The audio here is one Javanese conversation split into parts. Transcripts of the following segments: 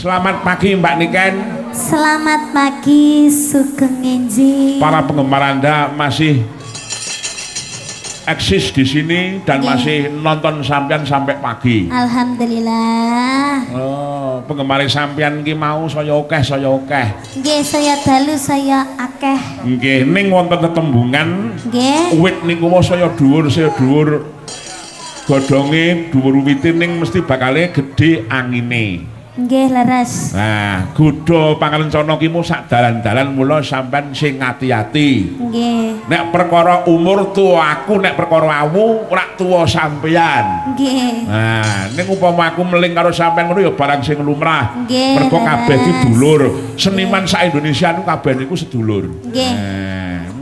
Selamat pagi, Mbak Niken. Selamat pagi, sugeng enjing. Para penggemar Anda masih eksis di sini dan masih nonton sampean sampai pagi. Alhamdulillah. Oh, penggemar sampean ki mau saya akeh, saya akeh. Nggih, saya dalu saya akeh. Nggih, ning wonten tetembungan wit niku mau saya dhuwur godhonge, dhuwur wite, ning mesti bakale gedhe angine. Nggih, leres. Nah, godha pangrencana ki mu sak dalan-dalan, mula sampean sing ati-ati. Nek perkara umur tuwa aku, nek perkara awu ora tuwa sampean. Nah, ning upama aku meling karo sampean ngono ya barang sing lumrah. Mergo kabeh iki dulur. Seniman sak Indonesia niku kabeh niku sedulur. Nah,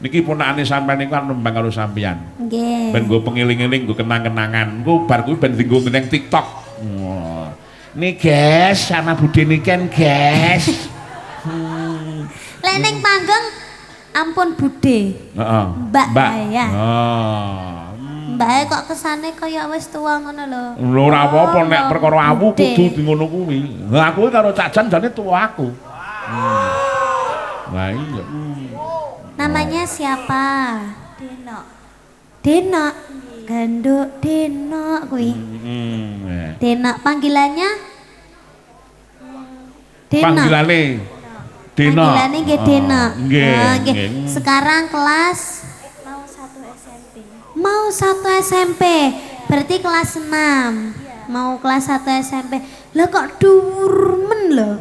niki ponakane sampean niku kan nembang karo sampean. Ben nggo pengiling-eling, nggo kenang-kenangan. Engko bar kuwi ben dienggo nang TikTok. Wah. Nih guys, sama Bude Niken, guys. Lek ning panggung ampun Bude. Mbak ya. Oh. Mbak kok kesane kaya wis tuwa ngono lho. Lho, ora apa-apa, nek Oh, perkara awu Bude. Kudu di ngono kuwi. Lah, aku karo Cak Jan jane tuwa aku. Lah iya. Namanya siapa? Denok. Denok. Ganduk Denok kuwi. Denok panggilannya? Denok. Panggilane Denok. Panggilannya nggih Denok. Oh, nggih. Oh, nggih. Nggih. Sekarang kelas Mau satu SMP. Mau satu SMP. Berarti kelas 6. Mau kelas 1 SMP. Lah, kok dhuwur men lho.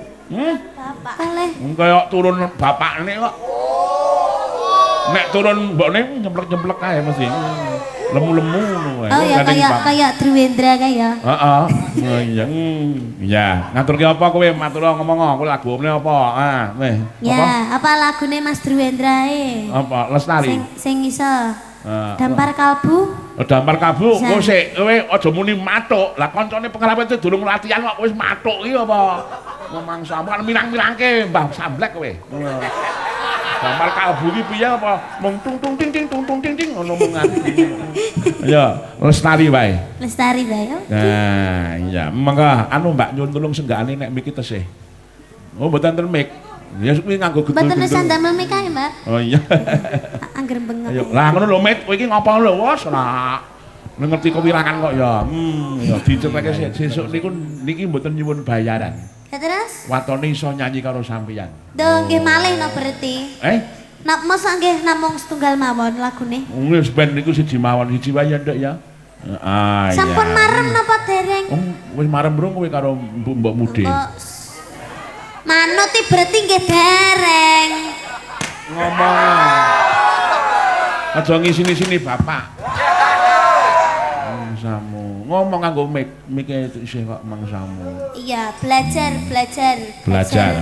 Bapak. Kalih. Kaya turun bapakne kok. Nek turun mbokne nyemplek-nyemplek kae mesti. Lemu-lemu ngono wae. Oh ya, Gandeng kayak bapak. Kayak Druwendra kayak. Heeh. Oh iya. Ya, ngaturke apa kowe? Matur ngomong kowe lagu apa? Ah, weh. Ya, Apa? apa lagune Mas Druwendra e? Apa? Lestari. Sing sing iso. Ah, Dampar Kalbu. Oh, Dampar Kalbu, Bisa. kok sik kowe aja muni matuk. Lah, kancane pengrawit durung latihan kok wis matuk iki apa? Ngomong kan mirang-mirangke Mbah Samblek kowe. Dampar Kalbu iki piye apa? Mung tung tung ting ting tung tung ting ting ngono mung. Ya, Lestari wae. Lestari wae. Oke. Nah, iya, monggo anu Mbak, nyuwun tulung senggakane nek miki tesih. Oh, mboten enten mic. Ya kuwi nganggo Mboten gedul. usah ndamel mic ae, Mbak. Oh iya. Angger bengek. Ayo, lah ngono lho, Mit, kowe iki ngopo lho, wes ora ngerti kewirangan kok ya. Ya dicetekke sik sesuk niku niki mboten nyuwun bayaran. Ya terus? Watone iso nyanyi karo sampeyan. Duh, nggih malih no berarti. Eh? Nak mosok nggih namung setunggal mawon lagune? Wis ben niku siji mawon, siji wae ya, Nduk ya. Ah, iya. Sampun marem napa dereng? Oh, wis marem brung kowe karo mbok Mude? Kok manut iki berarti nggih dereng. Ngomong. Aja ngisini-sini bapak. Mangsamu. Ngomong nganggo mic, mic isih kok mangsamu. Iya, belajar, belajar. Belajar.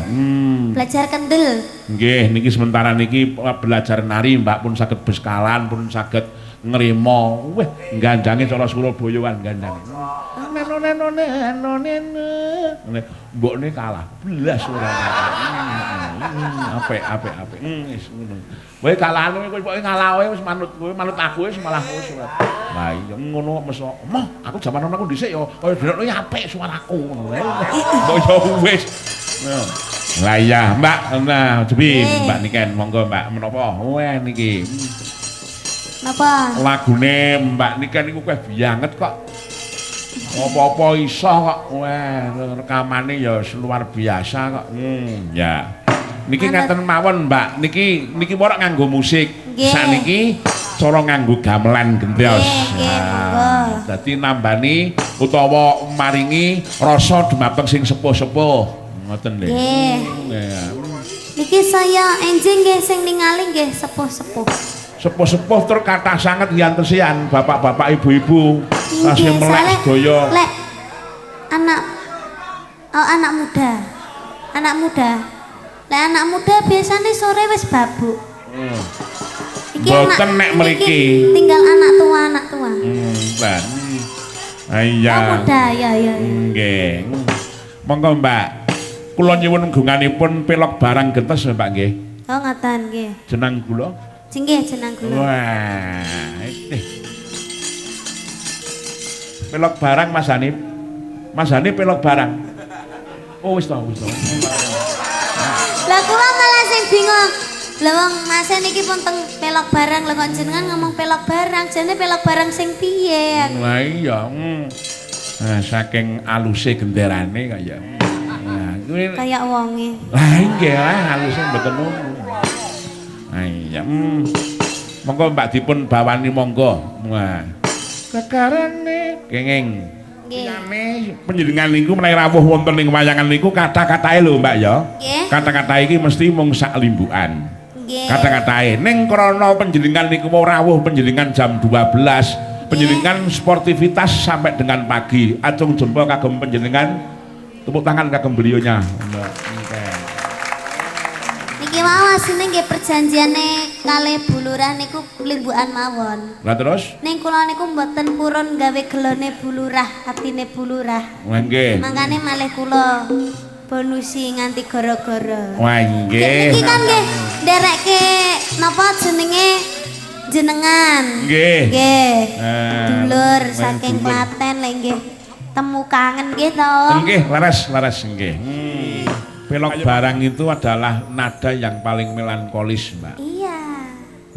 Belajar kendel. Nggih, niki sementara niki belajar nari, Mbak, pun saged beskalan, pun saged ngrimo. Weh, ganjange cara Surabayaan ganjange. Neno neno neno neno. Mbokne kalah, blas ora. Apik apik apik. Wis ngono. Kowe kalahan kowe pokoke ngalah wae wis, manut kowe, manut aku wis, malah wis ora. Lah iya ngono kok meso. Moh, aku jaman aku dhisik ya kaya delokno apik suaraku ngono. Mbok ya wis. Lah iya, Mbak. Nah, Jebi, Mbak Niken, monggo Mbak menapa? Weh niki. Napa? Lagune Mbak Niken niku kuwi banget kok. Apa-apa iso kok. Wah, rekamane ya luar biasa kok. Ya. Niki ngaten mawon, Mbak. Niki niki ora nganggo musik. Sakniki cara nganggo gamelan gendos. Nggih, monggo. Dadi nambani utawa maringi rasa dumateng sing sepuh-sepuh. Ngoten lho. Nggih. Ya. Niki saya enjing nggih sing ningali nggih sepuh-sepuh. Sepuh-sepuh tur kathah sanget yantesian bapak-bapak, ibu-ibu tasih melek soalnya sedaya. Lek anak, oh, anak muda. Anak muda. Lek anak muda biasanya sore wis babuk. Iki Mboten nek iki mriki. Tinggal anak tua, anak tua. Mbak. Ah, iya. Oh, muda ya ya. Ya. Nggih. Monggo, Mbak. Kula nyuwun gunganipun Pelog Barang Gentes, Mbak, nggih. Oh, ngoten nggih. Jenang gula. Nggih, jenang gula. Wah, eh. Pelog Barang, Mas Hanif. Mas Hanif, Pelog Barang. Oh wis to, wis to. Lah kula malah sing bingung. Lah wong mase niki pun teng pelog barang, lha kok jenengan ngomong pelog barang, jane pelog barang sing piye? Lah iya. Nah, saking aluse genderane kaya. Nah, kuwi Kayak wonge. Lah nggih lah aluse mboten ngono. Lah iya. Monggo Mbak dipun bawani monggo. Wah. Kekarane kenging. Nggih. Liyane panjenengan niku menawi rawuh wonten ing wayangan niku kata-katae lho Mbak ya. Nggih. Kata-kata iki mesti mung sak limbukan. Nggih. Kata-katae ning krana panjenengan niku mau rawuh panjenengan jam 12, panjenengan sportivitas sampai dengan pagi. Acung jempol kagem panjenengan, tepuk tangan kagem beliaunya. Oke. Niki wau asline nggih perjanjiane kalih Bu Lurah niku limbukan mawon. Lah terus? Ning kula niku mboten purun gawe gelone Bu Lurah, atine Bu Lurah. Wah nggih. Mangkane malih kula bonusi nganti gara-gara. Wah nggih. Niki kan nggih nderekke napa jenenge jenengan. Nggih. Nggih. Eh, Dulur main saking dulur. Klaten lho nggih. Temu kangen nggih to. Nggih, laras, laras nggih. Pelog barang itu adalah nada yang paling melankolis, Mbak. Iya.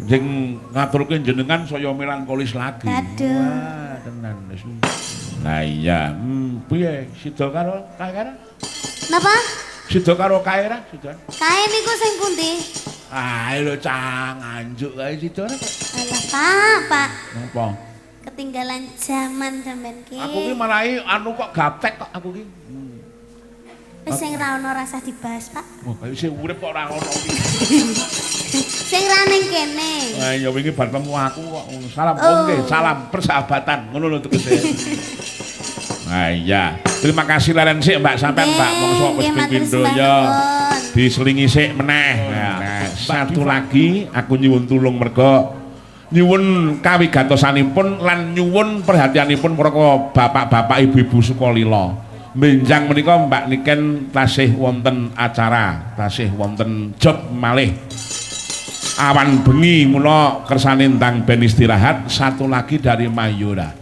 Sing ngaturke jenengan saya melankolis lagi. Aduh. Wah, tenan wis. Lah iya, piye sida karo kae karo? Napa? Sida karo kae ra sida? Kae niku sing pundi? Ah, lho cang anjuk kae sida ra kok. Alah, Pak, Pak. Napa? Ketinggalan zaman sampean ki. Aku ki marai anu kok gaptek kok aku ki. Wis sing ra ono rasah dibahas, Pak. Wah, kaya sing urip kok ora ono ki. Sing ra ning kene. Lah ya wingi bar temu aku kok salam Oh. oke, salam persahabatan ngono lho tegese. Nah iya, terima kasih leren sik Mbak sampean Mbak mongso wis Nggih, ping matur pindho sembah ya. nuwun. Diselingi sik meneh. Nah, satu lagi aku nyuwun tulung merga nyuwun kawigatosanipun lan nyuwun perhatianipun para bapak-bapak ibu-ibu Sukolilo. Benjang menika Mbak Niken tasih wonten acara, tasih wonten job malih. Awan bengi mula kersane ndang ben istirahat, satu lagi dari Mayora.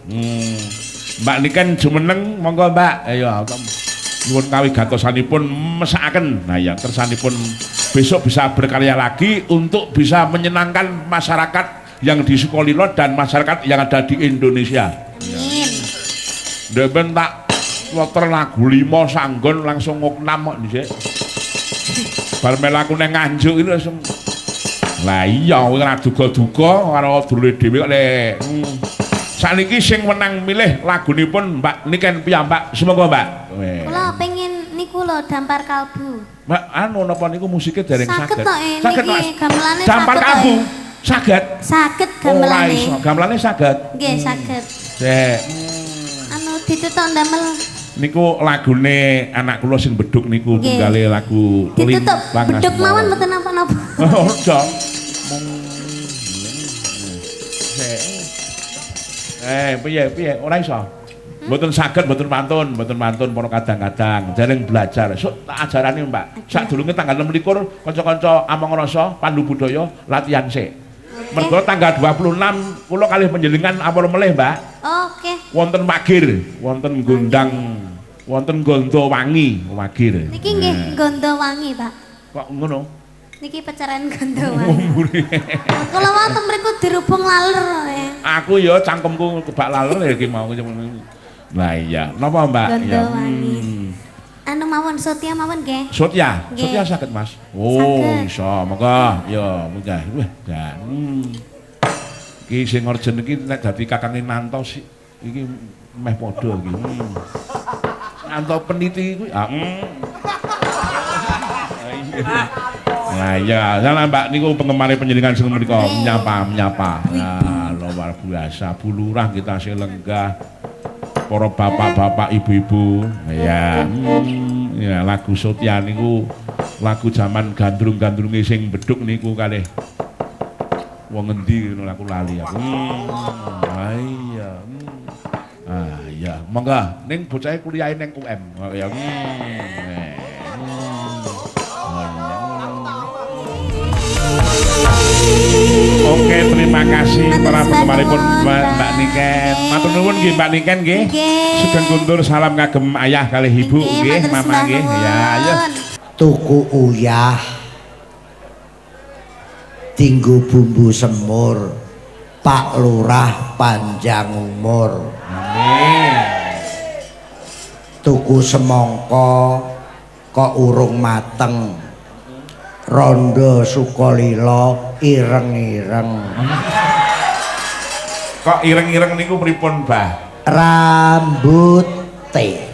Mbak Niken jumeneng monggo Mbak. Ayo nyuwun kawigatosanipun mesakaken. Nah ya kersanipun besok bisa berkarya lagi untuk bisa menyenangkan masyarakat yang di Sukolilo dan masyarakat yang ada di Indonesia. Amin. Ndek ben tak weter lagu 5 sanggon langsung ngoknam kok dhisik. Bar melaku nang Nganjuk iki langsung. Lah iya ora duga-duga karo dulure dhewe kok lek. Sakniki sing wenang milih lagunipun Mbak Niken piyambak. Semoga Mbak. Weh. Kula pengen niku lho Dampar Kalbu. Mbak anu napa niku musike dereng Saged saged. to, eh, Saged niki Mas. gamelane Dampar saged to, Kalbu. eh? Saged. Saged Ora gamelane. iso, gamelane saged. Nggih, saged. Sek. Anu ditutuk ndamel Niku lagune anak kula sing beduk niku Nggih. tunggale lagu ditutuk Limpang beduk Asmara. mawon mboten napa-napa. Oh, aja. Mung Sek. Eh, piye piye ora iso. Mboten saged, mboten pantun, mboten pantun para kadang-kadang. Dereng belajar. Sok tak ajarane, Mbak. Sadurunge tanggal 26 kanca-kanca Among Rasa Pandu Budaya latihan sik. Mergo tanggal 26 kula kalih panjenengan awal melih, Mbak. Oke. Wonten Wagir, wonten Gondang, wonten Gondowangi Wagir. Niki nggih Gondowangi, Pak. Kok ngono? Niki pecaran Gondowangi. Kula wonten mriku dirubung laler. Eh. Aku ya cangkemku kebak laler ya iki mau. Lah iya, napa Mbak? Ya. Gondowangi. Anu mawon Sotya mawon nggih. Sotya, Nggih. Sotya saged Mas. Oh, Saged. iso, monggo. Ya, munggah. Wah, jan. Iki sing orjen iki nek dadi kakange Nanto sik iki meh padha iki. Nanto peniti kuwi. Ah. Nah iya, salah Mbak niku penggemar panjenengan sing menika menyapa-menyapa. Nah, luar biasa. Bu Lurah kita sing lenggah. Para bapak-bapak, ibu-ibu. Ya, ya lagu Sotya niku lagu zaman gandrung-gandrunge sing beduk niku kalih wong ngendi ngono aku lali aku. Ah iya. Ah iya, monggo ning bocahe kuliahe ning UM. Oh, ya. Oh, iya. Oke, terima Terima kasih para penggemaripun Mbak Niken. Matur nuwun nggih, Mbak Niken, nggih. Sugeng kundur, salam kagem ayah kalih ibu nggih, mama nggih. Ya, ayo. Tuku uyah dinggo bumbu semur, Pak Lurah panjang umur. Amin. Tuku semangka kok urung mateng, rondo Sukolilo ireng-ireng. Kok ireng-ireng niku pripun, Bah? Rambute.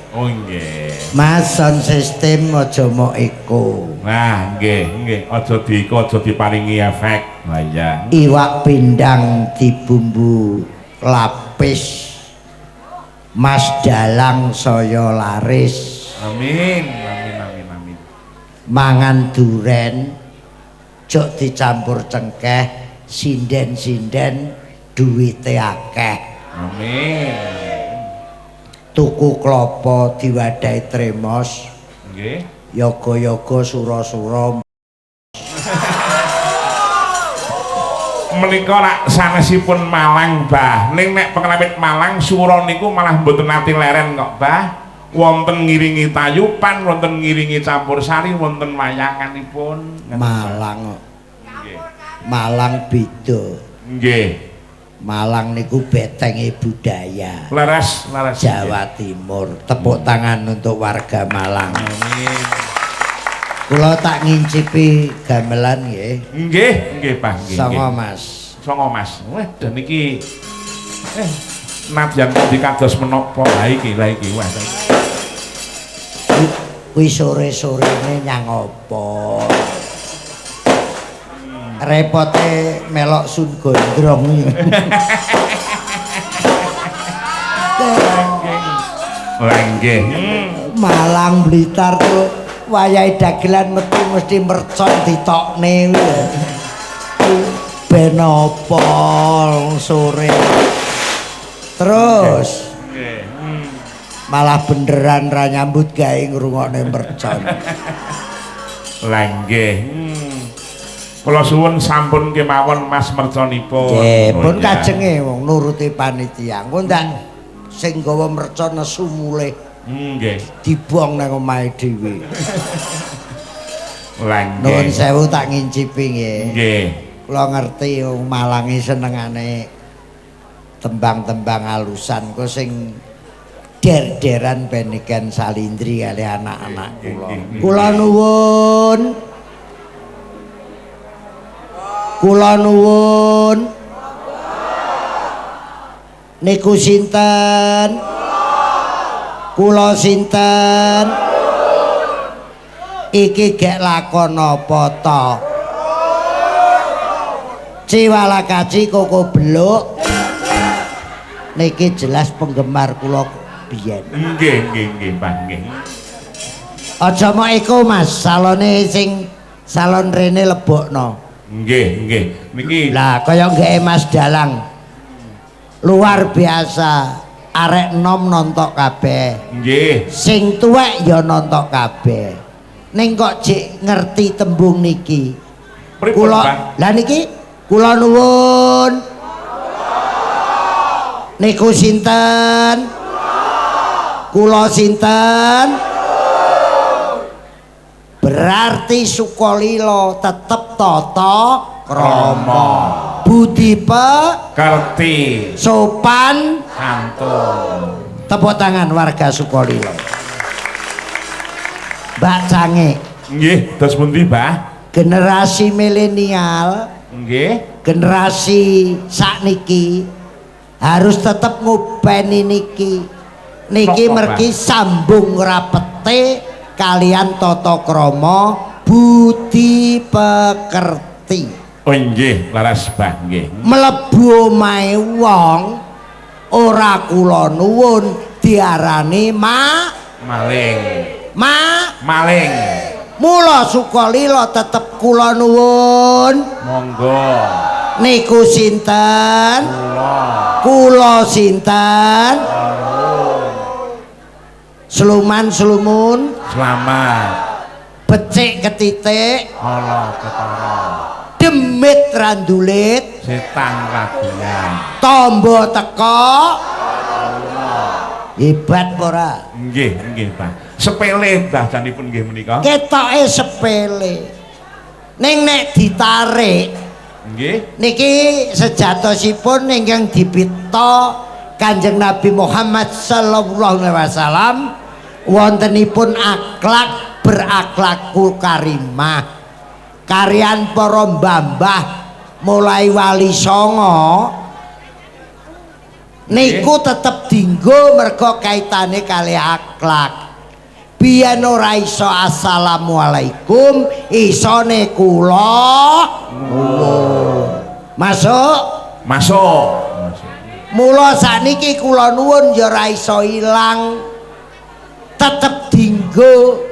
Oh nggih. Mas, sound system aja mok iku. Nah, nggih, nggih, aja diiko, aja diparingi efek. Lah iya. Iwak pindang dibumbu lapis, Mas Dalang saya laris. Amin, amin, amin, amin. Mangan duren jok dicampur cengkeh, sinden-sinden duwite akeh. Amin. Tuku klopo diwadahi tremos. Nggih. Yoga-yoga sura-sura. Menika rak sanesipun Malang, Bah. Ning nek pengrawit Malang sura niku malah mboten nate leren kok, Bah. Wonten ngiringi tayupan, wonten ngiringi campur sari, wonten wayanganipun. Malang. Nggih. Malang beda. Nggih. Malang niku betenge budaya. Leres, leres. Jawa Timur. Tepuk tangan untuk warga Malang. Amin. Kula tak ngincipi gamelan nggih. Nggih, nggih, Pak. Nggih. Songo, Mas. Songo, Mas. Wah, dan iki nadyan dikados menapa lha iki, lha iki. Wah. Kuwi sore-sorene nyang apa? Repote melok Sun Gondrong. Lah nggih. Malang Blitar tuh wayahe dagelan metu mesti mercon ditokne kuwi. Ben apa sore. Terus malah beneran ra nyambut gawe ngrungokne mercon. Lah nggih. Kula suwun sampun kemawon Mas merconipun. Nggih, pun kajenge wong nuruti panitia. Engko ndak sing gawa mercon nesu mulih. Nggih. Dibuang nang omahe dhewe. Lah nggih. Nuwun sewu tak ngincipi nggih. Nggih. Kula ngerti wong Malange senengane tembang-tembang alusan kok sing der-deran beniken salindri kali anak-anak kula. Kula nuwun. Kula nuwun. Niku sinten? Kula sinten? Iki gek lakon apa ta? Ciwalakaci koko beluk. Niki jelas penggemar kula biyen. Nggih, nggih, nggih, Pak, nggih. Aja mok iku, Mas, salone sing salon rene lebokno. Nggih, nggih. Niki lah kaya nggeke Mas Dalang. Luar biasa. Arek enom nontok kabeh. Nggih. Sing tuwek ya nontok kabeh. Ning kok jek ngerti tembung niki. Kula lah niki kula nuwun. Niku sinten? Kula sinten? Berarti Sukolilo tetep tata krama, budi pekerti, sopan santun. Tepuk tangan warga Sukolilo. Mbak Cange. Nggih, dos pundi, Mbah? Generasi milenial, nggih, generasi sakniki harus tetep ngopeni niki. Niki mergi sambung rapete kalian tata krama budi pekerti. Oh nggih, laras Mbah nggih. Mlebu omahe wong ora kula nuwun diarani maling. Maling. Mula Sukolilo tetep kula nuwun. Monggo. Niku sinten? Kula. Kula sinten? Sluman slumun. Selamat. Becik ketitik. Allah ketara. Demit randulit. Setan kaguyan. Tombo teko. Hebat ora? Nggih, nggih, Mbah. Sepele Mbah janipun nggih menika. Ketoke sepele. Ning nek ditarik nggih niki sejatosipun ingkang dipita Kanjeng Nabi Muhammad sallallahu alaihi wasallam wontenipun akhlak berakhlakul karimah. Karyan para mbah-mbah mulai Wali Songo niku tetep dinggo mergo kaitane kali akhlak. Biyen ora iso assalamualaikum, isone kula nuwun. Masuk? Masuk. Mula sakniki kula nuwun ya ora iso ilang. Tetep dinggo.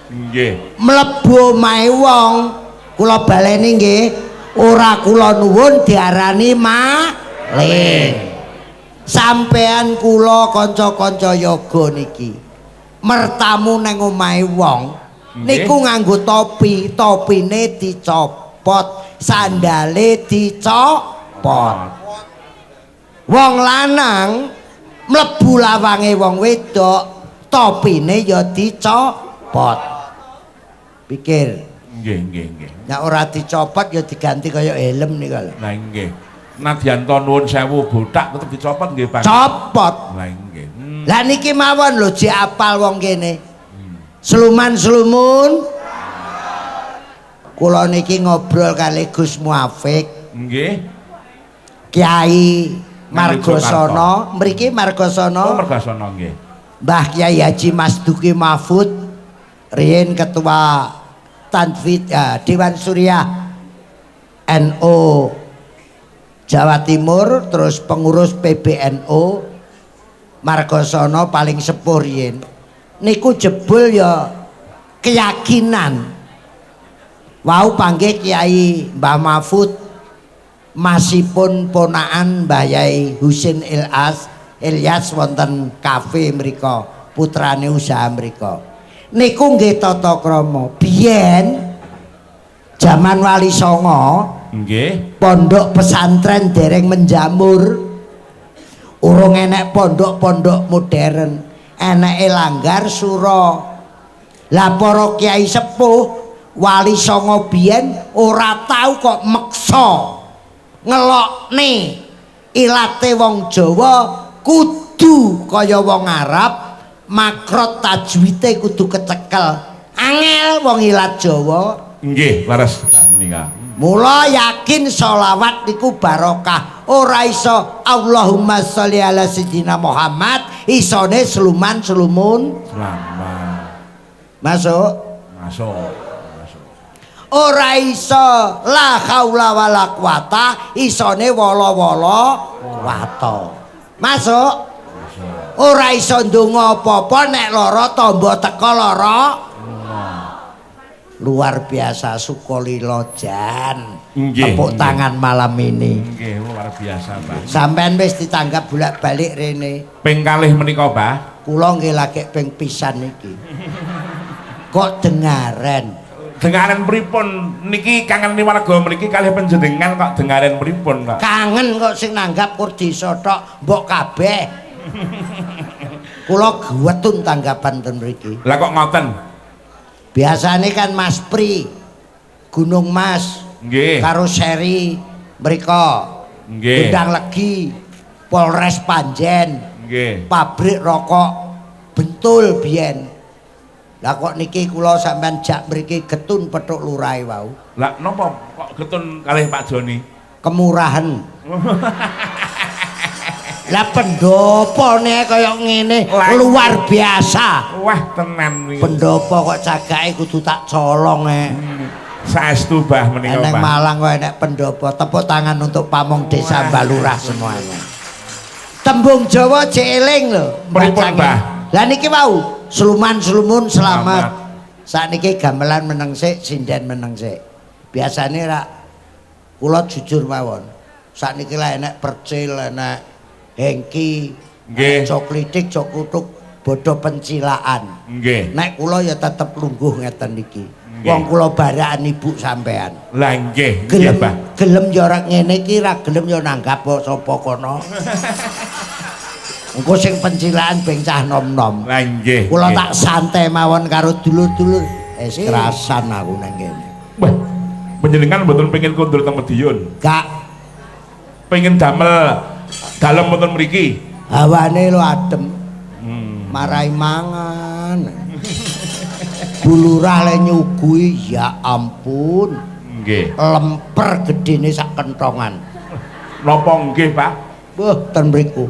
Nggih. Mlebu omahe wong, kula baleni nggih, ora kula nuwun diarani maling. Sampean kula kanca-kanca yoga niki mertamu nang omahe wong niku nganggo topi, topine dicopot, sandale dicopot. Wong lanang mlebu lawange wong wedok, topine ya dicopot. Pikir. Nggih, nggih, nggih. Nek ora dicopot ya diganti kaya helm niku lho. Lah nggih. Nadyan to nuwun sewu botak tetep dicopot nggih, Pak. Copot. Lah nggih. Lah niki mawon lho jek apal wong kene. Sluman-slumun. Kula niki ngobrol kali Gus Muwafiq. Nggih. Kiai Margosono, mriki Margosono. Oh, Margosono nggih. Mbah Kiai Haji Masduki Mahfud riyin ketua Tanfid Dewan Suriah NU Jawa Timur, terus pengurus PBNU Margosono paling sepuh riyin. Niku jebul ya keyakinan. Wau panggih Kiai Mbah Mahfud masipun ponaan Mbah Yai Husin Ilyas wonten kafe mriko, putrane usaha mriko. Niku nggih tata krama. Biyen jaman Wali Songo nggih, pondok pesantren dereng menjamur. Urung enek pondok-pondok modern, eneke langgar sura. Lah para kiai sepuh Wali Songo biyen ora tau kok meksa ngelokne ilate wong Jawa kudu kaya wong Arab, makrot tajwite kudu kecekel. Angel wong ilat Jawa. Nggih, leres menika. Mula yakin sholawat niku barokah. Ora iso Allahumma sholli ala sayyidina Muhammad, isone sluman slumun selamat. Masuk? Masuk. Masuk. Ora iso la haula wala quwata, isone wala-wala kuwata. Masuk? Masuk. Ora iso ndonga apa-apa nek lara tamba teka lara. Luar biasa sukolilo jan. Tepuk tangan malam ini. Nggih, luar biasa, Mbah. Sampean wis ditanggap bolak-balik rene. Ping kalih menika, Mbah. Kula nggih lagi ping pisan niki. Kok dengaren? Dengaren pripun? Niki kangen warga mriki kalih panjenengan kok dengaren pripun, Pak? Kangen kok sing nanggap kur desa tok, mbok kabeh. Kula guwetun tanggapan ten mriki. Lah kok ngoten? Biasane kan Mas Pri Gunung Mas nggih, karo seri mriko nggih, Gendang Legi, Polres Panjen, nggih, pabrik rokok Bentul biyen. Lah kok niki kula sampean jak mriki getun petuk lurahe wau. Lah napa kok getun kalih Pak Joni? Kemurahan. Lah pendopone kaya ngene luar biasa. Wah tenan iki. Pendopo kok cagake kudu tak colong Saestu Mbah menika, Eneng Mbah. Malang kok enek pendopo. Tepuk tangan untuk pamong desa Mbah Lurah semuanya. Tembung Jawa jek eling lho. Pripun, Mbah? Lah niki wau, sluman-slumun selamat. Sakniki gamelan meneng sik, sinden meneng sik. Biasane rak kula jujur mawon. Sakniki lah enek percil, enek hengki, nggih, cok klitik, cok kutuk, bodho pencilaan. Nggih. Nek kula ya tetep lungguh ngeten niki. Wong kula barakan ibu sampean. Lah nggih, gelem gelem ya ora ngene iki, ra gelem ya nanggap sapa kono. Engko sing pencilaan ben cah nom-nom. Lah nggih. Kula tak santai mawon karo dulur-dulur. Wis kerasan aku nang kene. Wah, panjenengan mboten pengen kondur teng Madiun? Gak. Pengen damel dalem wonten mriki. Hawane lho adem. Marai mangan. Bu Lurah le nyuguhi ya ampun. Nggih. Lemper gedene sak kentongan. Napa nggih, Pak? Wah, ten mriku.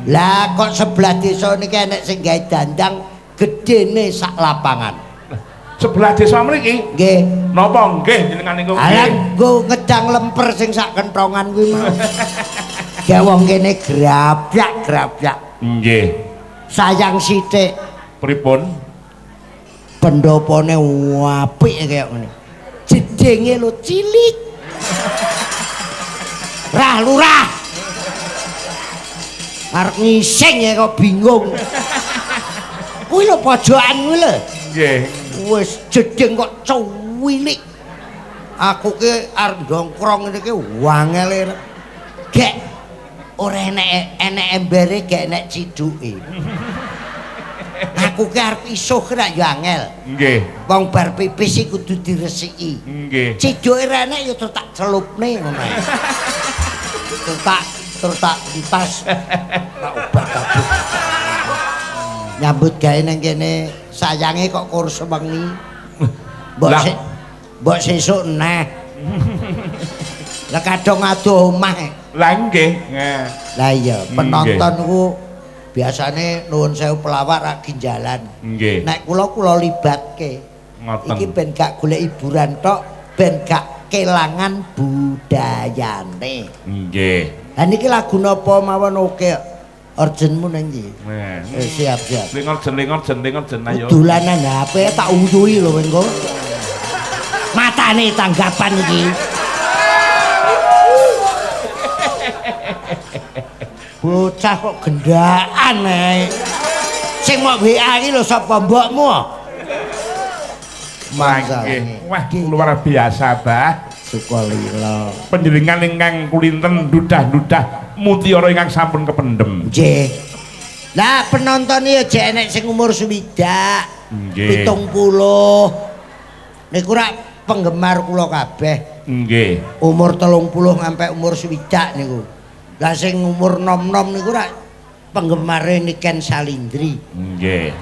Lah kok sebelah desa niki enek sing gawe dandang gedene sak lapangan. Sebelah desa mriki? Nggih. Napa nggih jenengan niku? Lah nggo ngedang lemper sing sak kentongan kuwi mau. Gawe wong kene grabyak-grabyak. Nggih. Sayang sithik. Pripun? Pendopone apik kaya ngene. Jedinge lho cilik. Rah lurah. Arep ngising ya kok bingung. Kuwi lho pojokan kuwi lho. Nggih. Wis jeding kok cuwilik. Aku ki arep ndongkrong ngene iki wangele. Gek ora enek enek embere gek enek ciduke. Aku ki arep isuh rak ya angel. Nggih. Wong bar pipis iki kudu diresiki. Nggih. Ciduke ra enek ya terus tak celupne ngono ae. Terus tak entas. Tak obah-abah. Nyambut gawe nang kene sayange kok kur sewengi. Mbok sesuk neh. Lah kadung adoh omah. Lah nggih. Lah iya, penonton ku biasane nuwun sewu pelawak rak ginjalan. Nggih. Nek kula libatke. Ngoten. Iki ben gak golek hiburan tok, ben gak kelangan budayane. Nggih. Lah niki lagu napa mawon oke. Orjenmu nang ndi? Siap, siap. Lingor jen ayo. Dolanan HP tak uyuhi lho engko. Matane tanggapan iki. Bocah kok gendaan ae. Sing mok WA iki lho sapa mbokmu? Mangga. Wah, luar biasa, Bah. Sukolila. Panjenengan ingkang kulinten dudah-dudah mutiara ingkang sampun kependhem. Nggih. Lah penonton ya jek enek sing umur 60. Nggih. 70. Niku rak penggemar kula kabeh. Nggih. Umur 30 ngampe umur 60 niku. Lah sing umur nom-nom niku rak penggemare Niken Salindri. Nggih.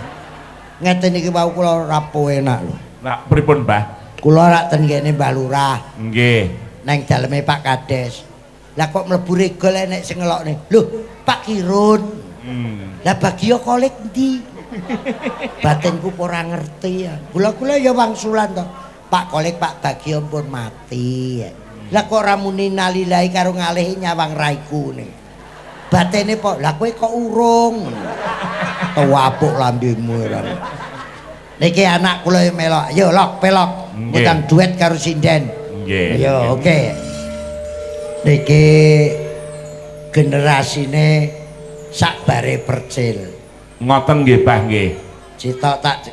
Ngeten iki wau kula rapo enak lho. Lah pripun, Mbah? Kula rak ten kene Mbah Lurah. Nggih. Nang daleme Pak Kades. Lah kok mlebu regol enek sing ngelokne. Lho, Pak Kirun. Lah Bagio Kolik endi? Batinku ora ngerti ya. Kula-kula ya wangsulan to. Pak Kolik Pak Bagio pun mati. Lah kok ora muni nalilahi karo ngalihi nyawang raiku ne. Batene pok, lah kowe kok urung. Tuwapuk lambemu ora. Niki anak kula melok. Yo lok pelok. Ngutang duet karo sinden. Nggih. Yo oke. Niki generasine sakbare percil. Ngoten nggih, Bah nggih. Sitok tak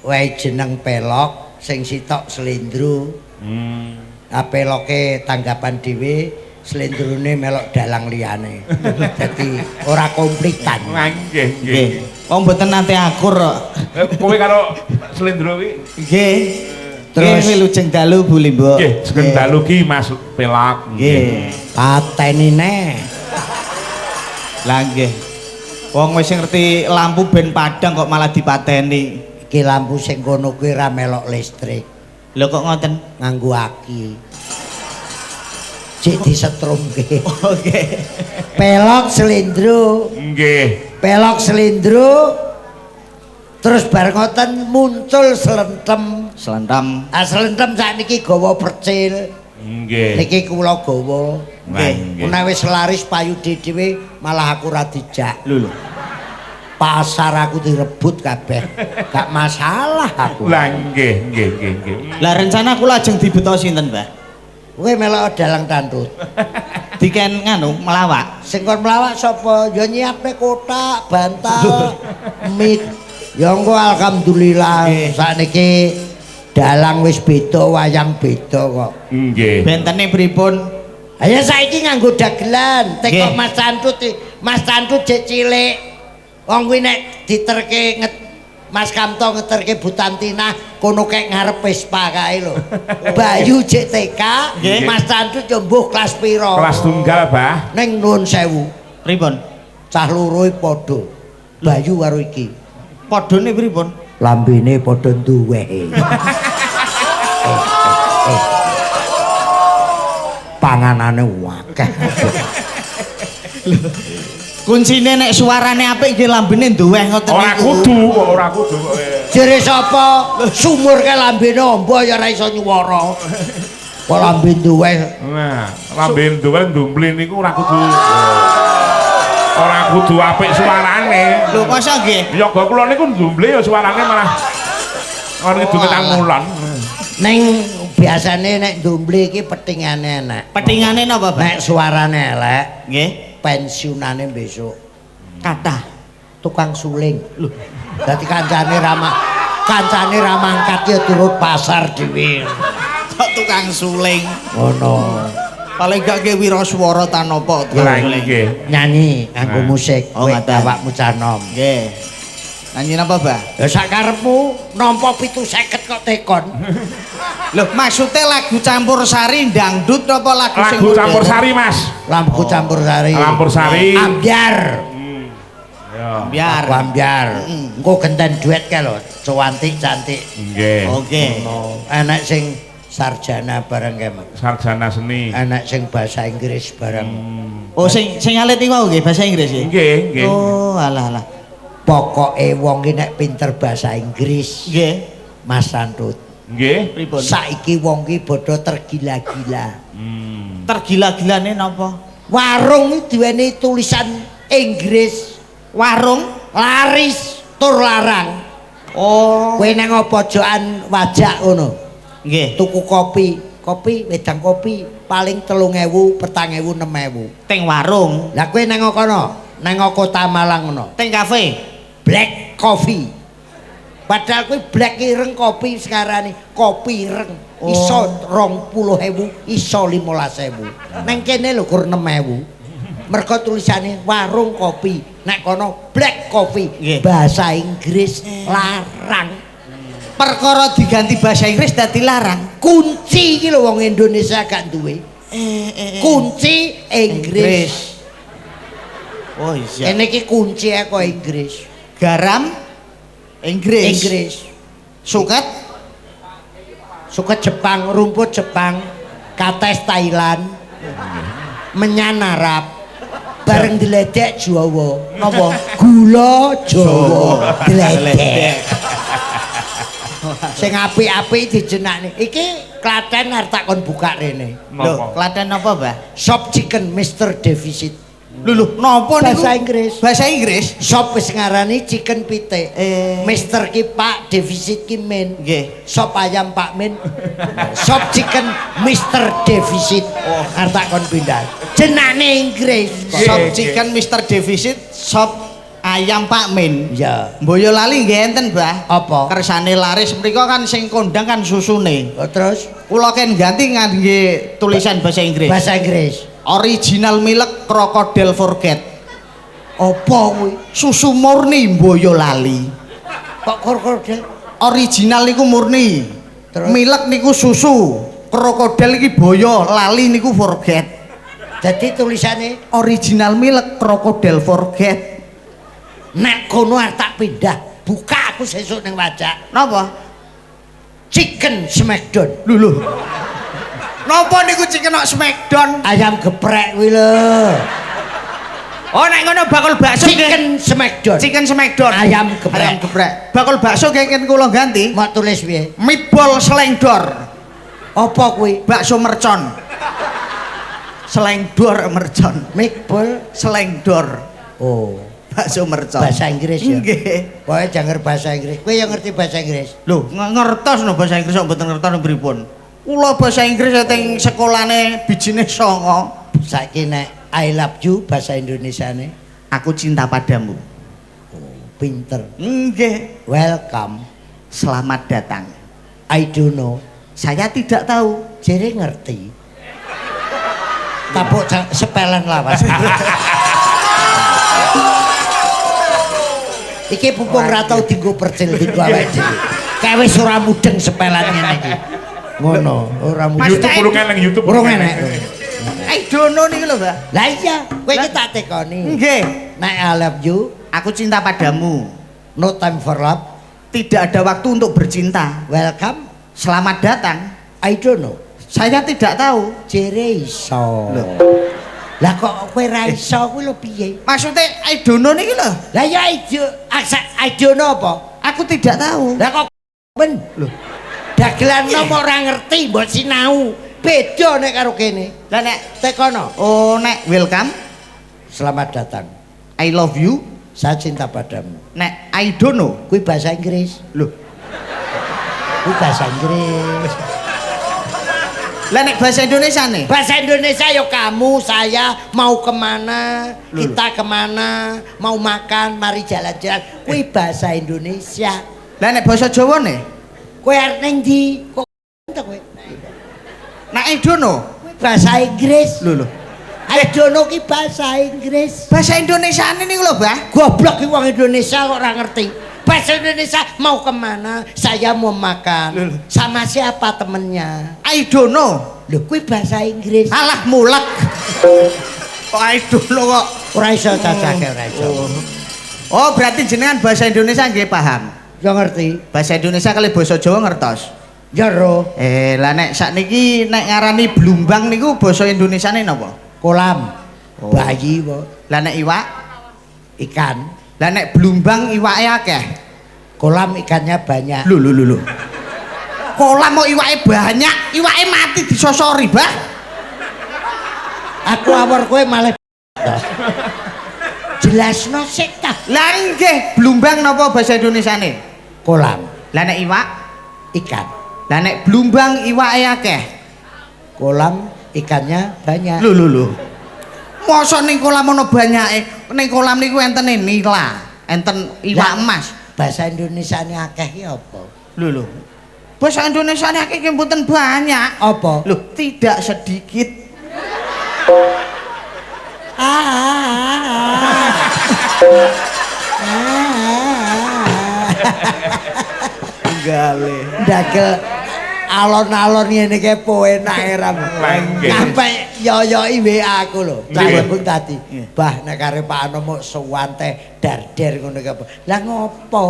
wae jeneng pelok, sing sitok slendro. Ah peloke tanggapan dhewe, slendrone melok dalang liyane. Dadi ora komplitan. Nggih, nggih. Wong mboten nate akur kok. Kowe karo slendro kuwi? Nggih. Terus wilujeng dalu Bu Limbuk. Nggih, sugeng dalu ki Mas Pelok. Nggih. Pateni neh. Lah nggih. Wong wis ngerti lampu ben padhang kok malah dipateni. Iki lampu sing kono kuwi ra melok listrik. Lho kok ngoten? Nganggo aki. Cik disetrumke. Oke. Pelok slendro. Nggih. Pelok slendro. Terus bar ngoten muncul slentem. Slentem. Ah slentem sakniki gawa percil. Nggih. Niki kula gawa. Nggih. Menawi selaris payu dhewe malah aku ora dijak. Lho lho. Pasar aku direbut kabeh. Gak masalah aku. Lah nggih, nggih, nggih, nggih. Lah rencana kula ajeng dibeto sinten, Mbah? Kowe melok dalang tandut. Diken nganu melawak. Sing kon melawak sapa? Ya nyiapne kotak, bantal, mic. Ya engko alhamdulillah sakniki Dalang wis beda, wayang beda kok. Nggih. Bentene pripun? Ayo saiki nganggo dagelan, teko Nggih. Mas Cantut, Mas Cantut jek cilik. Wong kuwi nek diterke Mas Kamto ngeterke Bu Tantina kono kek ngarep Vespa kae lho. Bayu jek TK, Nggih. Mas Cantut yo mbuh kelas pira. Kelas tunggal, Bah. Ning nuwun sewu, Pripun? cah loro iki padha. Bayu karo iki. Padhane pripun? Lambene padha duwehe. Panganane akeh. Kuncine nek suarane apik nggih lambene duweh ngoten Ora niku. kudu kok, ora kudu kok. Jere sapa sumur ke lambene amba ya ora iso nyuwara. Kok lambe duweh. Nah, lambe duwe ndumble niku ora kudu. Ora kudu apik suarane. Lho masa nggih? Yoga kula niku ndumble ya suarane malah ngono kidung Oh, alah. ngulon. Ning biasane nek ndumble iki petingane enak. Petingane napa, Pak? Nek suarane elek, Nggih. pensiunane besok Kathah. Tukang suling. Lho, dadi kancane ra mangkat ya turut pasar dhewe. Kok tukang suling. Ngono. Paling gak nggih wiraswara ta napa tukang Lah suling. nggih. Nyanyi nganggo Nah. musik Oh, kowe ngaten. awakmu cah nom. Nggih. Nyanyi napa, Bah? Ya sak karepmu nampa 750 kok tekon. Lho, maksudnya lagu campur sari dangdut napa lagu sing Lagu campur modern? sari, Mas. Lagu campur sari. Campur sari. Ambyar. Ya. Biar. Lagu ambyar. Engko genten duet kae lho, cuantik-cantik. Nggih. Oke. Enek sing sarjana bareng kae, Mas. Sarjana seni. Enek sing bahasa Inggris bareng. Oh, sing sing alit iku wau nggih bahasa Inggris nggih. Nggih, nggih. Oh, alah alah. Pokoke wong ki nek pinter bahasa Inggris, Nggih. Mas Santut. Nggih. Pripun? Saiki wong ki padha tergila-gila. Tergila-gilane napa? Warung iki duweni tulisan Inggris, Warung. Laris tur larang. Oh. Kowe nang pojokan wajak ngono. Nggih. Tuku kopi, kopi wedang kopi paling 3000, 4000, 6000. Teng warung, Lah kowe nang kono, nang kota Malang ngono. teng kafe. Black coffee. Padahal kuwi black ireng kopi sekarang kopi ireng. Oh. Iso 20.000, iso 15.000. Nang kene lho kur 6.000. Mergo tulisane warung kopi. Nek kono black coffee. Nggih. Bahasa Inggris larang. Perkara diganti bahasa Inggris dadi larang. Kunci iki lho wong Indonesia gak duwe. Kunci Inggris. Oh iya. Kene iki kunci kok Inggris. Garam Inggris. Inggris. Suket Suket Jepang, rumput Jepang, kates Thailand, menyan Arab, bareng diledek Jawa. napa? Gula Jawa diledek. Sing apik-apik dijenakne. Iki Klaten arep tak kon buka rene. Lho, Klaten napa, Mbah? Sop chicken Mr. Deficit. Lho lho, napa niku? Bahasa Inggris. Bahasa Inggris? Sop wis ngarani chicken pitik. Mister ki Pak, defisit ki Min. Nggih. Sop ayam Pak Min. Sop chicken Mr. Deficit. Oh, arep tak kon pindah. Jenane Inggris. Sop Nggih, chicken Mr. Deficit, sop ayam Pak Min. Iya. Boyolali nggih enten, Mbah. Apa? Kersane laris mriku kan sing kondang kan susune. Oh, terus Kula ken ganti ngangge tulisan bahasa Inggris. bahasa Inggris. Original milk crocodile forget. Apa kuwi? Susu murni Boyolali. Kok krokodil? Original niku murni. Terus? Milk niku susu. Krokodil iki boyo, lali niku forget. Jadi tulisannya Original milk crocodile forget. Nek kono arep tak pindah, buka aku sesuk ning wajak. Napa? Chicken Smackdown. Lho lho. Napa niku chicken kok Smackdown? Ayam geprek kuwi lho. Oh nek ngono bakul bakso nggih. Chicken Smackdown. Chicken Smackdown. Ayam geprek. Ayam geprek. Bakul bakso nggih ken kula ganti. Mau tulis piye? Meatball selengdor. Apa kuwi? Bakso mercon. Selengdor mercon. Meatball. Selengdor. Oh, Bakso mercon. bahasa Inggris ya. Nggih. Pokoke jangan bahasa Inggris. Kowe yang ngerti bahasa Inggris. Lho, ngertos no bahasa Inggris kok mboten ngertos pripun? Kula bahasa Inggris teng sekolahane bijine songo. Saiki nek I love you bahasa Indonesiane Aku cinta padamu. pinter. Nggih. Welcome. Selamat datang. I don't know. Saya tidak tahu. Jere ngerti. Tapuk sepelan lawas. Iki pupung ra tau dienggo percil dienggo awake dhewe. Kayak wis ora mudeng sepelan ngene iki. Ngono, ora mudeng. YouTube urung eneng, YouTube Urung enek. I don't know niku lho, Mbah. Lah iya, kowe iki tak tekoni. Nggih. Nek I love you, Aku cinta padamu. no time for love. Tidak ada waktu untuk bercinta. Welcome. Selamat datang. I don't know. Saya tidak tahu. Jere iso. Lho. Lah kok kowe ra iso kuwi lho piye? Maksudnya I don't know niki lho. Lah ya I don't know apa? Aku tidak tahu. Lah kok ben Lho. Dagelan nopo ora ngerti mbok sinau. Beda nek karo kene. Lah nek Tekono. oh nek welcome, Selamat datang. I love you. Saya cinta padamu. Nek I don't know. Kuwi bahasa Inggris. Lho. Kuwi bahasa Inggris. Lah nek bahasa Indonesia nih? Bahasa Indonesia yo kamu, saya mau kemana, Lho, kita kemana, mau makan, mari jalan-jalan. Kuwi bahasa Indonesia. Lah nek bahasa Jawa nih? Kowe arep ning ndi? Kok to kowe? Nek I don't know. Kuwi bahasa Inggris. Lho lho. I don't know ki bahasa Inggris. Bahasa Indonesia niku lho, Mbah. Goblok ki wong Indonesia kok ora ngerti. Bahasa Indonesia mau kemana? Saya mau makan. Sama siapa temennya? I don't know. Lho kuwi bahasa Inggris. Alah mulek. Kok I don't know kok. Ora iso cacake ora iso. Oh, berarti jenengan bahasa Indonesia nggih paham. Ya ngerti. Bahasa Indonesia kali bahasa Jawa ngertos. Ya ro. Lah nek sakniki nek ngarani blumbang niku basa Indonesiane napa? Kolam. Oh. Bayi po. Lah nek iwak, Ikan. lah nek blumbang iwake akeh. Kolam ikannya banyak. Lho lho lho lho. Kolam kok iwake banyak, iwake mati disosori, Bah. Aku awor kowe malah jelasno sik ta. Lah nggih, blumbang napa bahasa Indonesiane? Kolam, Lah nek iwak, ikan. lah nek blumbang iwake akeh. Kolam ikannya banyak. Lho lho lho. Mosok ning kolam ana banyake? Ning kolam niku entene nila, enten iwak emas. Bahasa Indonesiane akeh ki apa? Lho lho. Bahasa Indonesiane akeh ki mboten banyak. Apa? Lho, tidak sedikit. Tunggale. Ndagel alon-alon ngene iki po enake ra. Sampai yoyoki WA aku lho. Nggih. Cah tadi. Bah nek karo Pak Anom mok suwante darder ngono ki apa. Lah ngopo?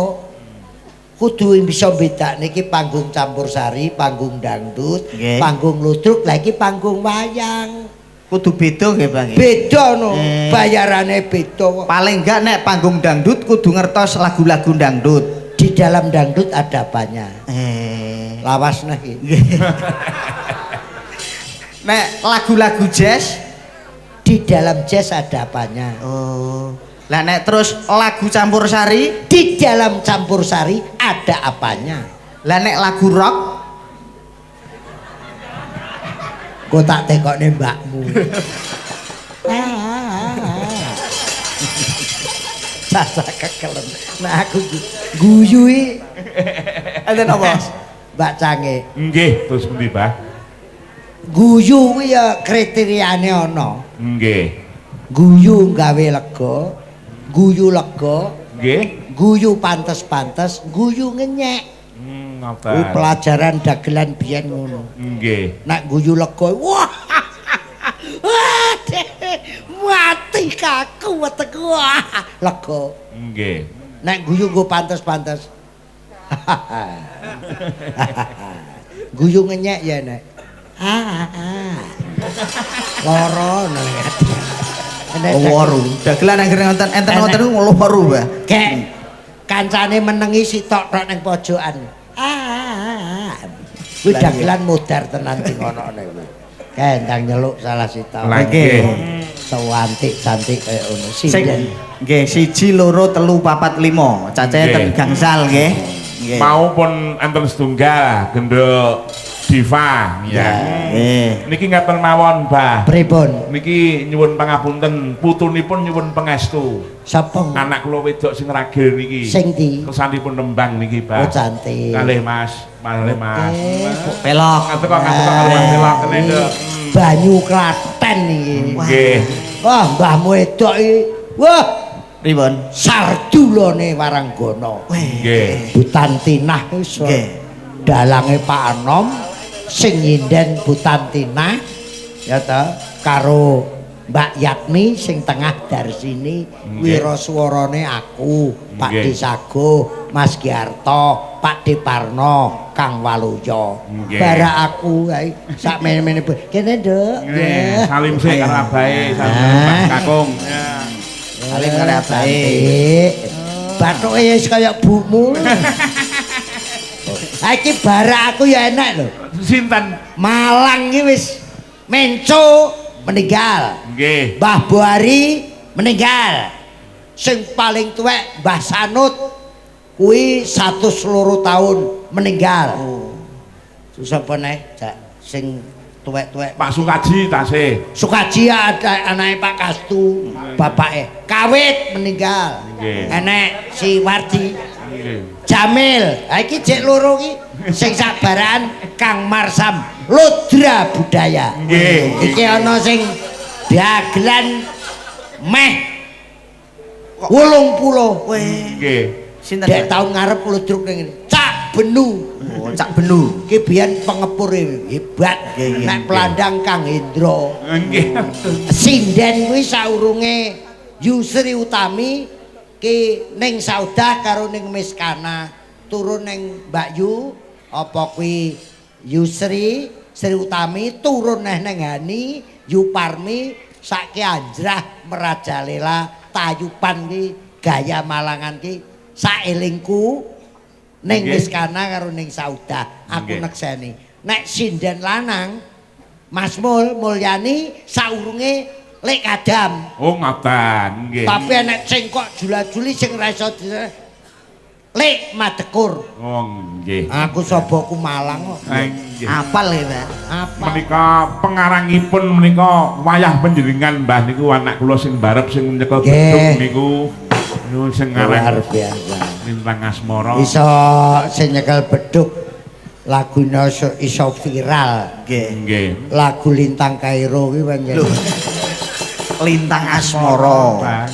Kudu bisa bedakne iki panggung campur sari, panggung dangdut, panggung ludruk, lah iki panggung wayang. Kudu beda nggih, Bang. Beda no, bayarane beda kok. Paling enggak nek panggung dangdut kudu ngertos lagu-lagu dangdut. Di dalam dangdut ada apanya? Lawas nah iki. Nek lagu-lagu jazz, Di dalam jazz ada apanya? oh. Lah nek terus lagu campur sari, Di dalam campur sari ada apanya? lah nek lagu rock, Kok tak tekokne mbakmu. Sasa kekelen. Nah aku guyu iki enten apa? Mbak Cange. Nggih, terus pundi, Bah? Guyu kuwi ya kriteriane ana. Nggih. Guyu gawe lega, guyu lega, Nggih. guyu pantes-pantes, guyu ngenyek. Ngoten. Kuwi pelajaran dagelan biyen ngono. Nggih. Nek guyu lega, wah. Wah, mati kaku wetengku. Lega. Nggih. Nek guyu nggo pantes-pantes. Guyu ngenyek ya nek. Loro nang ati. Loro. Dagelan anggere nonton enten ngoten niku loro, Mbah. Kek kancane menengi sitok tok ning pojokan. Kuwi dagelan modar tenan sing ono-ono kuwi. Kae ndang nyeluk salah sitok. Nggih. Sewantik cantik kaya ngono. Sinden. Nggih, 1 2 3 4 5. Cacahe ten gangsal nggih. Nggih. Mau pun enten setunggal gendhuk Diva. Ya. Nggih. Niki ngeten mawon, Mbah. Pripun? Niki nyuwun pangapunten, putunipun nyuwun pangestu. Sapa? Anak kula wedok sing ragil niki. Sing ndi? Kesanipun nembang niki, Mbah. Oh, cantik. Kalih Mas, kalih Mas. Pelok. Ngateka ngateka kalih Mas pelok kene, Nduk. Banyu Klaten iki. Nggih. Wah, mbahmu wedok iki. Wah, Pripun? sardulane Waranggana. Nggih. Butantinah wis. Nggih. Dalange Pak Anom sing nyinden Butantinah ya ta karo Mbak Yatmi sing tengah Darsini wiraswarane aku, Pak Nggih. Desago, Mas Giarto, Pak Deparno, Kang Waluyo. Nggih. Bara aku kae sak mene-mene kene, Nduk. Nggih, salim sik karo abahe, salim karo Mbah Kakung. Salim karo abahe. Cantik. Bathuke ya wis kaya bumu. Ha iki bara aku ya enak lho. Sinten? Malang iki wis menco meninggal. Nggih. Mbah Buhari meninggal. Sing paling tuwek Mbah Sanut kuwi 102 tahun meninggal. Oh. Sapa neh? Cak sing tuwek-tuwek. Pak Sukaji tasih. Sukaji ada anake Pak Kastu, bapake kawit meninggal. Nggih. Enek si Wardi, Nggih. Jamil. Ha iki jek loro iki sing sabaran Kang Marsam Ludra Budaya. Nggih. Iki ana sing dagelan meh 80. Weh. Nggih. Sinten? Dek tahun ngarep ludruk ning ngene. Cak Benu. Oh, Cak Benu. Iki biyen pengepur hebat. Nggih, nggih. Nek pelandang Kang Hendro. Nggih. Sinden kuwi saurunge Yusri Utami ki ning Saudah karo ning Miskana turun ning Mbak Yu apa kuwi Yusri Sri Utami turun neh ning Hani Yu Parmi saiki anjrah merajalela tayupan ki gaya Malangan ki saelingku ning Nggih. Miskana karo ning Saudah aku Nggih. nekseni nek sinden lanang Mas Mul Mulyani saurunge Lek Kadam. Oh, ngoten. Nggih. Tapi enek cengkok jula-juli sing ra iso Lek Madekur. Oh, nggih. Aku soboku Malang kok. Nggih. Apal ya, Pak. Apa? Menika pengarangipun menika wayah panjenengan Mbah niku anak kula sing barep sing nyekel Nggih. beduk niku niku sing Luar ngarang biasa. Lintang Asmara. Iso sing nyekel beduk lagune iso viral. Nggih. Nggih. Lagu Lintang Kairo kuwi pancen. Lintang Asmara. Mbah.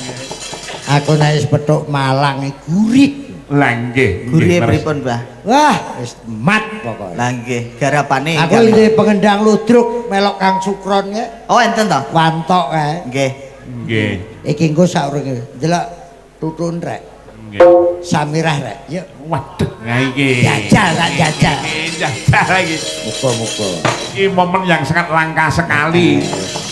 Aku nek wis petuk Malang iki gurih. Lah nggih. Gurih pripun, Mbah? Wah, wis mat pokoke. Lah nggih, garapane. Aku ini pengendang ludruk melok Kang Sukron ya. Oh, enten to? Wantok kae. Nggih. Nggih. Iki engko saurunge delok tutun rek. Nggih. Samirah rek. Yuk. Waduh, nah iki. Jajal tak jajal. Iki jajal iki. Muga-muga. Iki momen yang sangat langka sekali.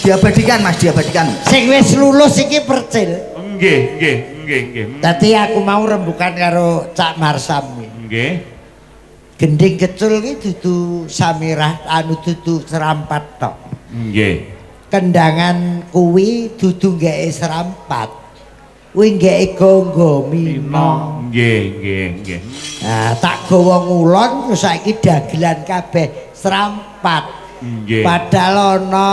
Diabadikan, Mas, diabadikan. Sing wis lulus iki percil. Nggih, nggih, nggih, nggih. Dadi aku mau rembukan karo Cak Marsam iki. Nggih. Gending kecul iki dudu Samirah anu dudu serampat tok. Nggih. Kendangan kuwi dudu nggeke serampat. Kuwi nggeke gonggo mino. Nggih, nggih, nggih. Nah, tak gawa ngulon terus saiki dagelan kabeh serampat. Nggih. Padahal ana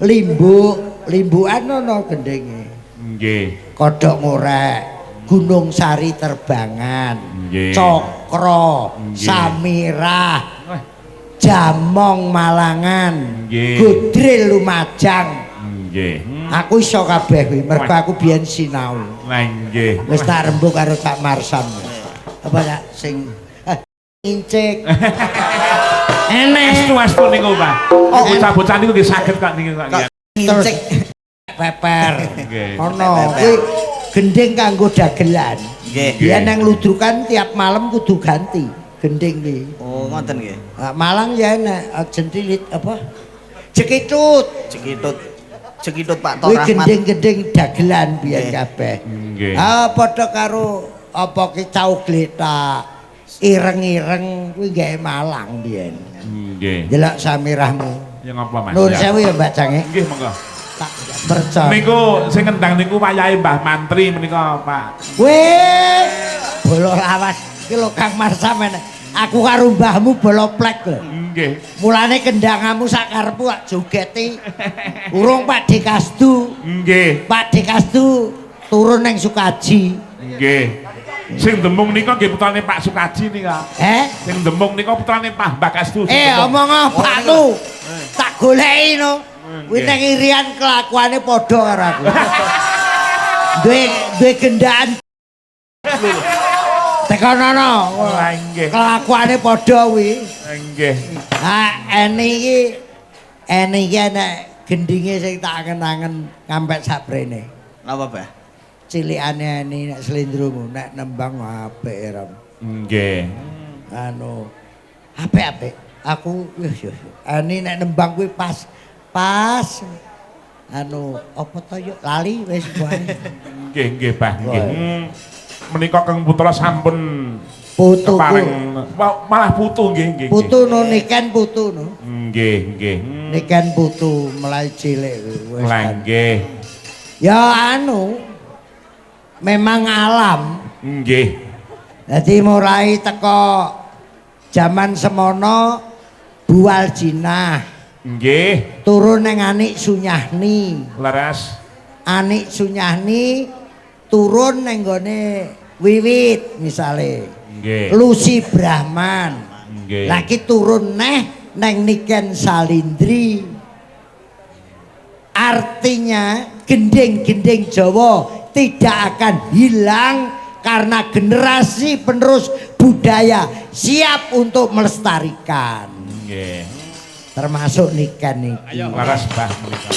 limbuk, limbukan ana gendinge. Nggih. Kodhok ngorek, Gunung Sari terbangan, Nggih. Cokro, Nggih. Samirah, Jamong Malangan, Nggih. Gudril Lumajang. Nggih. Aku iso kabeh kuwi, mergo aku biyen sinau. Lah nggih. Wis tak rembug karo Cak Marsam. Apa ya sing incik. Enek Estu-estu niku, Pak. Oh, bocah-bocah niku nggih saged kok niku kok. terus Ngincik. peper. Nggih. Ono kuwi gending kanggo dagelan. Nggih. Biyen nang ludrukan tiap malam kudu ganti gending kuwi. Oh, ngoten nggih. Nah, Malang ya enek jentilit apa? Jekitut. Cekitut. Cekitut Pak Tor Kuwi Rahmat. gending-gending dagelan biyen Nggih. kabeh. Nggih. Ah padha karo apa ki cau gletak. Ireng-ireng kuwi gawe Malang biyen. Nggih. Delok samirahmu. Ya ngapa, Mas? Nuwun sewu ya Mbak Cange. Nggih, monggo. Tak percaya. Niku sing ngendang niku wayahe Mbah Mantri menika, Pak. Weh, bolo lawas iki lho Kang Marsam enek. Aku karo mbahmu boloplek lho. Nggih. Mulane kendangamu sak karepmu tak jogeti. Urung Pak Dekasdu. Nggih. Pak Dekasdu turun nang Sukaji. Nggih. Sing demung nika nggih putrane Pak Sukaji nika. Eh? Sing demung nika putrane Pak Mbah Kasdu. Sing Eh, demung. omong bapakmu. Tak goleki no. Kuwi nang Irian kelakuane padha karo aku. Duwe duwe gendaan. Tekonono. Wah, nggih. Kelakuane padha kuwi. Nggih. Ha, eni iki enek gendinge sing tak angen-angen ngampek sabrene. Napa, Mbah? Cilikane eni nek slendromu nek nembang apik, Ram. Nggih. Anu apik-apik. Aku wis yo. Eni nek nembang kuwi pas pas anu apa to yo lali wis wae. Nggih, nggih, Bah. Nggih. Wah. Menika Kang Putra sampun Putuku. kepareng malah putu nggih, nggih. Putu no niken putu no. Nggih, nggih. Niken putu mulai cilik wis. Lah nggih. Ya anu memang alam. Nggih. Jadi mulai teko jaman semono Bual Jinah Nggih. turun nang Anik Sunyahni. Leres. Anik Sunyahni turun nang gone Wiwit misale. Nggih. Lucy Brahman. Nggih. Lagi turun neh neng Niken Salindri. Artinya gending-gending Jawa tidak akan hilang karena generasi penerus budaya siap untuk melestarikan. Nggih. Termasuk Niken iki. Leres, Bah, menika.